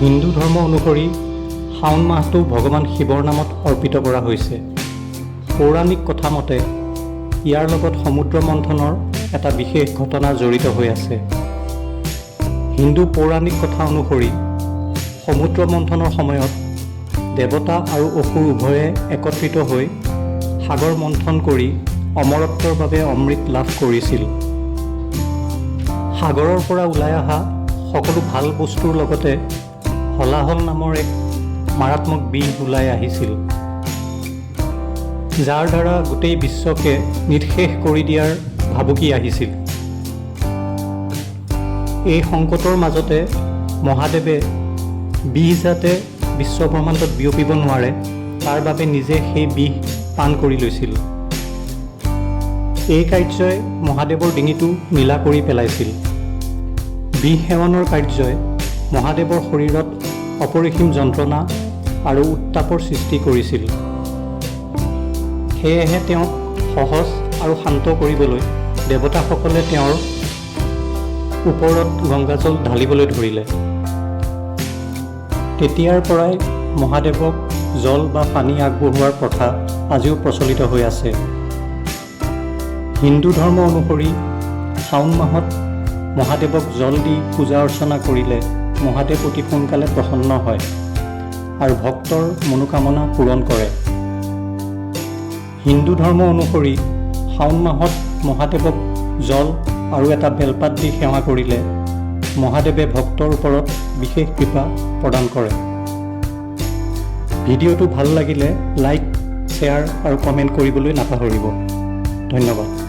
হিন্দু ধৰ্ম অনুসৰি শাওণ মাহটো ভগৱান শিৱৰ নামত অৰ্পিত কৰা হৈছে। পৌৰাণিক কথা মতে ইয়াৰ লগত সমুদ্ৰ মন্থনৰ এটা বিশেষ ঘটনা জড়িত হৈ আছে। হিন্দু পৌৰাণিক কথা অনুসৰি সমুদ্ৰ মন্থনৰ সময়ত দেৱতা আৰু অসুৰ উভয়ে একত্ৰিত হৈ সাগৰ মন্থন কৰি অমৰত্বৰ বাবে অমৃত লাভ কৰিছিল। সাগৰৰ পৰা ওলাই অহা সকলো ভাল বস্তুৰ লগতে হলাহল নামৰ এক মাৰাত্মক বিহ ওলাই আহিছিল, যাৰ দ্বাৰা গোটেই বিশ্বকে নিঃশেষ কৰি দিয়াৰ ভাবুকি আহিছিল। এই সংকটৰ মাজতে মহাদেৱে বিহ যাতে বিশ্বব্ৰহ্মাণ্ডত বিয়পিব নোৱাৰে, তাৰ বাবে নিজে সেই বিহ পান কৰি লৈছিল। এই কাৰ্যই মহাদেৱৰ ডিঙিটো নীলা কৰি পেলাইছিল। বিহ সেৱনৰ কাৰ্যই মহাদেৱৰ শৰীৰত অপৰিসীম যন্ত্ৰণা আৰু উত্তাপৰ সৃষ্টি কৰিছিল। সেয়েহে তেওঁক সহজ আৰু শান্ত কৰিবলৈ দেৱতাসকলে তেওঁৰ ওপৰত গংগাজল ঢালিবলৈ ধৰিলে। তেতিয়াৰ পৰাই মহাদেৱক জল বা পানী আগবঢ়োৱাৰ প্ৰথা আজিও প্ৰচলিত হৈ আছে। হিন্দু ধৰ্ম অনুসৰি শাওণ মাহত মহাদেৱক জল দি পূজা অৰ্চনা কৰিলে মহাদেৱ অতি সোনকালে প্ৰসন্ন হয় আৰু ভক্তৰ মনোকামনা পূৰণ কৰে। হিন্দু ধৰ্ম অনুসৰি শাওণ মাহত মহাদেৱক জল আৰু এটা বেলপাত দি সেৱা কৰিলে মহাদেৱে ভক্তৰ ওপৰত বিশেষ কৃপা প্ৰদান কৰে। ভিডিঅ'টো ভাল লাগিলে লাইক, শ্বেয়াৰ আৰু কমেণ্ট কৰিবলৈ নাপাহৰিব। ধন্যবাদ।